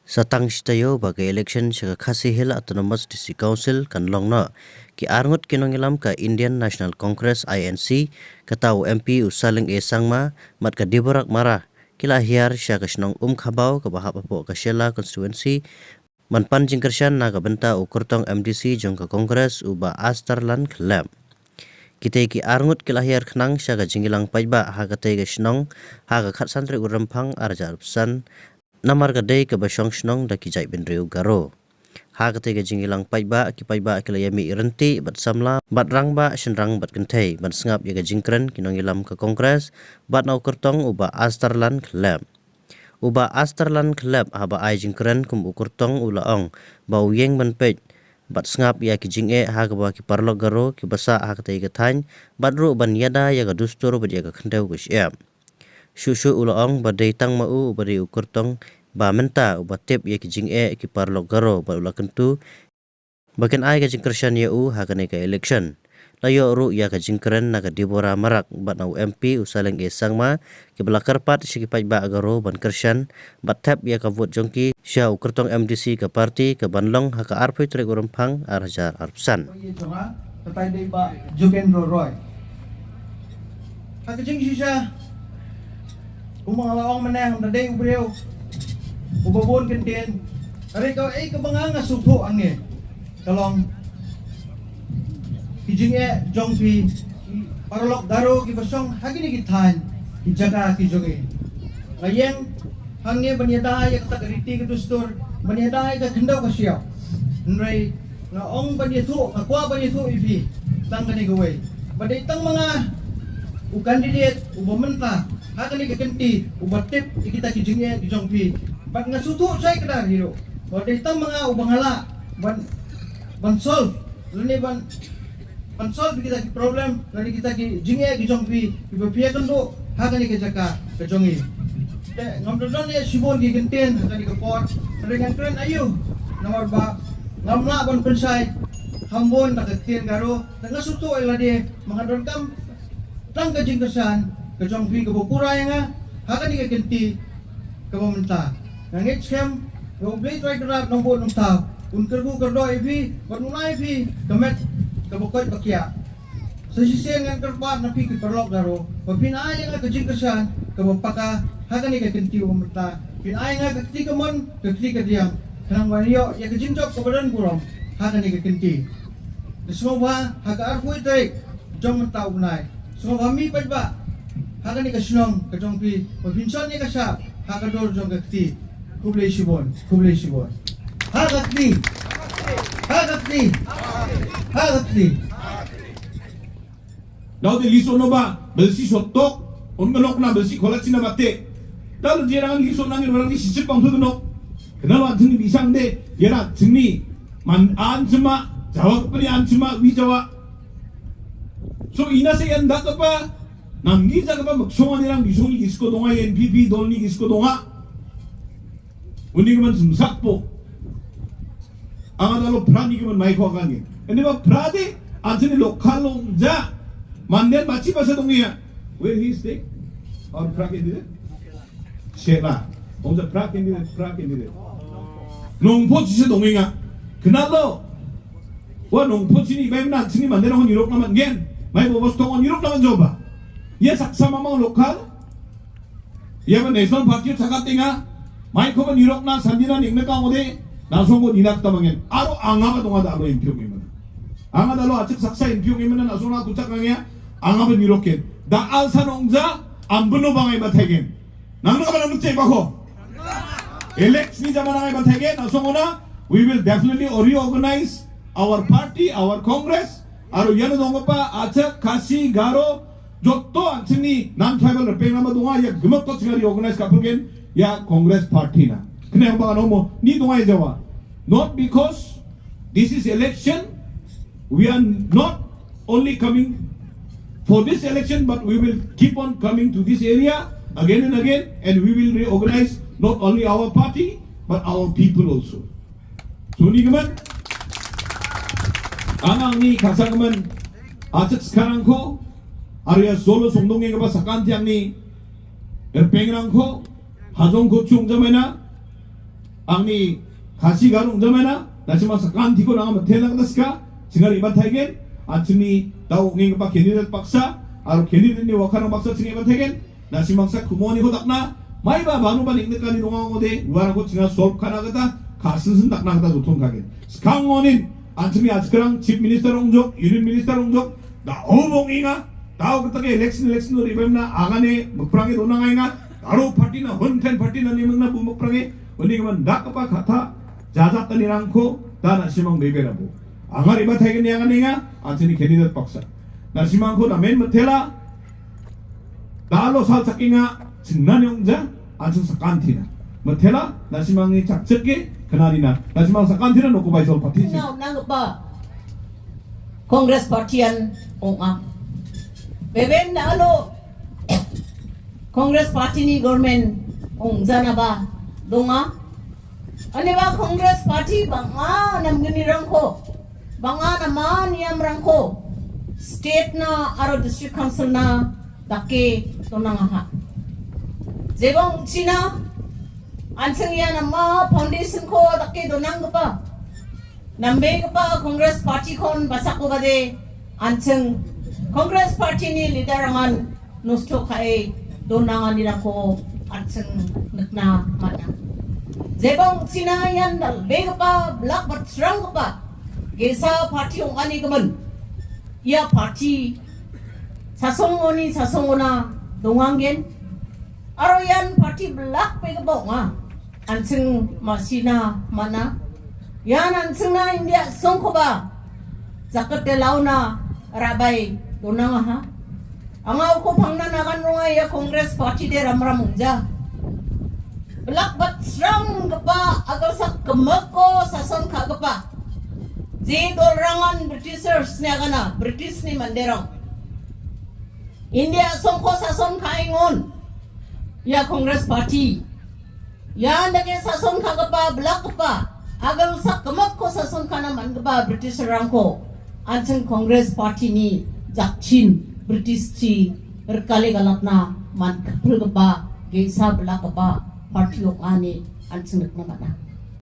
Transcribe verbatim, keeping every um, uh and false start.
Sa tang shi taïew ba ka election sha ka Khasi Hills Autonomous District Council kan long noh, ki arngut ki nongïalam ka Indian National Congress, I N C, kata u M P u Saleng A Sangma bad ka Deborah Mara, ki la hiar sha ka shnong Umkhabaw kaba hap hapoh ka Shella constituency, ban pan jingkyrshan na ka bynta u kyrtong M D C jong ka Congress, u Bah Astarlan Khlep. Kitei ki arngut ki la hiar khnang sha ka jingïalang paidbah ha katei ka shnong ha ka khatsan tarik u Rymphang arhajar arphew san, namar ka dei kaba shong shnong da ki jaitbynriew Garo. Ha katei ka jingïalang paidbah, ki paidbah ki la ïamih ryntih bad samla bad rangbah shynrang bad kynthei ban sngap ïa ka jingkren ki nongïalam ka Congress bad na u kyrtong u Bah Astarlan Khlep. U Bah Astarlan Khlep haba ai jingkren kum u kyrtong u la ong ba u ïeng ban peit bad sngap ïa ki jingeh ha kaba ki paralok Garo kiba sah ha katei ka thaiñ, bad ruh ban ïada ïa ka dustur bad ïa ka khyndew ka shyiap. Shuh shuh u la ong ba dei tang ma u uba dei u kyrtong ba mynta uba tip ïa ki jingeh ki paralok Garo, bad u la kyntu ba kin ai ka jingkyrshan ïa u ha kane ka election. La ïoh ruh ïa ka jingkren na ka Deborah Marak bad na u M P u Saleng A Sangma, kiba la kyrpad sha ki paidbah Garo ban kyrshan bad thep ïa ka vote jong ki sha u kyrtong M D C ka party kaban long ha ka arphew tarik u Rymphang arhajar arphew san. Ïa jong nga, ka tai dei Bah Jokendro Roy. Ha ka jingshisha, kumba nga la ong mynne, ngam da dei u briew uba bun kyntien. Hynrei kaei kaba nga nga sngewthuh hangne ka long ki jingeh jong phi, ki paralok Garo kiba shong ha kine ki thaiñ, ki jaka ki jong ngi. Nga ïeng hangne ban ïada ïa kata ka riti ka dustur, ban ïada ïa ka khyndew ka shyiap. Hynrei nga ong ban ïathuh, nga kwah ban ïathuh ïa phi tang kane kawei, ba dei tang ma nga u candidate uba mynta ha kane ka kynti uba tip ïa kita ki jingeh ki jong phi. Bad nga sngewthuh shai kdar hi ruh ba dei tang ma nga uba nga lah ban, ban solve lane ban, ban solve kita ki problem lane kita ki jingeh ki jong phi kiba phi ïakynduh ha kane ka jaka ka jong ngi. Te ngam da don ïa shibun ki kyntien ha kane ka por, hynrei ngan kren aïu, namar ba ngam lah ban pynshai kham bun da ka ktien Garo. Te nga sngewthuh ïa lade, ma nga donkam tang ka jingkyrshan ka jong phi kaba pura ïa nga ha kane ka kynti kaba mynta. Nga ngeit skhem ba U Blei Trai Kynrad Nongbuh Nongthaw un kyrkhu kyrdoh ïa phi bad un ai ïa phi ka met kaba koit ba khiah. Sa shisien ngan kyrpad na phi ki paralok Garo ba phin ai ïa nga ka jingkyrshan kaba paka ha kane ka kynti ba mynta. Phin ai ïa nga ka kti kamon, ka kti kadiang, khnang ban ïoh ïa ka jingjop kaba don burom ha kane ka kynti. Te sngewbha ha ka arphew tarik jong mynta u bnai, sngewbha mih paidbah ha kane ka shnong ka jong phi ba phin shon ïa ka shap ha ka dur jong ka kti. Khublei shibun, khublei shibun. Ha ka kti, ha ka kti, ha ka kti. Daw te liso no ba belsi sotok on ngelok na belsi kholat sina bate. Daw te rang liso na ngin orang ni sisip bang tu nok. Kenal wan sini bisang de, ya na sini man an sema, jawab peri an sema wi jawab. So ina se yan dak apa, nam ni jak apa maksong ani rang bisong ni isko donga, N P P dol ni isko donga. Uni ka man sumsak po. Anga dalo pra ni ka man mai ko kan ni. Ene ba pra de, anjani lokal long ja. Manden bachi basa dong ya. Where he stay? Or pra ke dire? Sheba. Ong ja pra ke dire, pra ke dire. Nong po chi se dong nga. Kenal lo. Wa nong po chi ni bai na chi ni manden nong ni rok na man gen. Mai bo bos tong ni rok na man joba. Yes, sama mau lokal. Ïa ba National Party sakat tinga, mai ko ba nirok na sandina ning na ka ngode, na song ko nina kata mangen. Aro anga ba tunga da aro impyo ngi mana. Anga da lo achik saksa impyo ngi mana na song na kuchak nangya, anga ba nirok ken. Da al san ongja, ambuno ba ngai ba thegen. Nang na ka ba nang che ba ko. Election ni jama ngai ba thegen, na song na, we will definitely reorganize our party, our Congress, aro yana dong pa, achik, Khasi, Garo, Jotto ang sini non tribal repeng nama dunga ya gemak to singari organize ka pulgen ya Congress Party na. Kene yang bang ano mo ni dunga ya jawa. Not because this is election, we are not only coming for this election, but we will keep on coming to this area again and again, and we will reorganize not only our party but our people also. Suni kemen. Anang ni kasang kemen. Achik sekarang ko. Arya solo sungdung yang ba sakan tiang ni. Erpeng rang ko. Hajong ko chung jamena. Angni Khasi Garo ong jam ïa na, na shimang sakan thikun anga mathela kata ska, chingar iba thaigen, an chini tau ngi ba candidate paksa, aro candidate ni wakar baksa chingi iba thaigen, na shimang sa kumoni ko takna, mai ba banu ba ning kani nunga ngode, wara ko chinga solve kana kata, kasin sin takna kata zuthon kagen. Skang ngonin, an chini askrang Chief Minister ong jok, Union Minister ong jok, da obong inga, tau kata ke election election ri bem na, agane, mukprangi dona ngai nga, aro party na, hun ten party na ni mengna bu mukprangi, uning man dak apa kata, jajak tani rangko, da na shimang bebe rabu. Angar iba thaigen yang aninga, an chini candidate paksa. Na shimang ko na men mathela, da lo sal chakinga, chingna nyong ja, an ching sakan thina. Mathela, na shimang ni chak chak ke, kena nina. Na shimang sakan thina, no ko bai sol pati. Nau nang ba. Congress Party an ong a. Beben na lo Congress Party ni government ong jana ba donga. Ani ba Congress Party banga nam gini rangko, banga nama niam rangko, state na aro district council na dake donang aha. Jebong China anseng ya nama foundation ko dake donang gepa. Nambe gepa Congress Party kon basak ko bade anseng Congress Party ni leader angan nusto kae donang ani rako anseng nekna mana. Jebong China yan dal be gepa blak bat serang gepa gesa party ong ani kemen. Ia party sasong oni sasong ona dongang gen. Aro yan party blak pe gepa nga anseng masina mana. Yan anseng na India song ko ba zakat de launa rabai donang aha. Angau ko pangna nagan rongai ya Congress Party de ram ram ungja. Blak bat sram gepa agal sak kemeko sason ka gepa. Ji dol rangan Britishers ni agana British ni manderang. India songko sason ka ingon ya Congress Party. Ya ndake sason ka gepa blak gepa agal sak kemeko sason ka na man gepa British rangko. Anseng Congress Party ni jakchin British chi berkali galatna man kepel gepa gesa blak gepa party ong ani anseng na mana.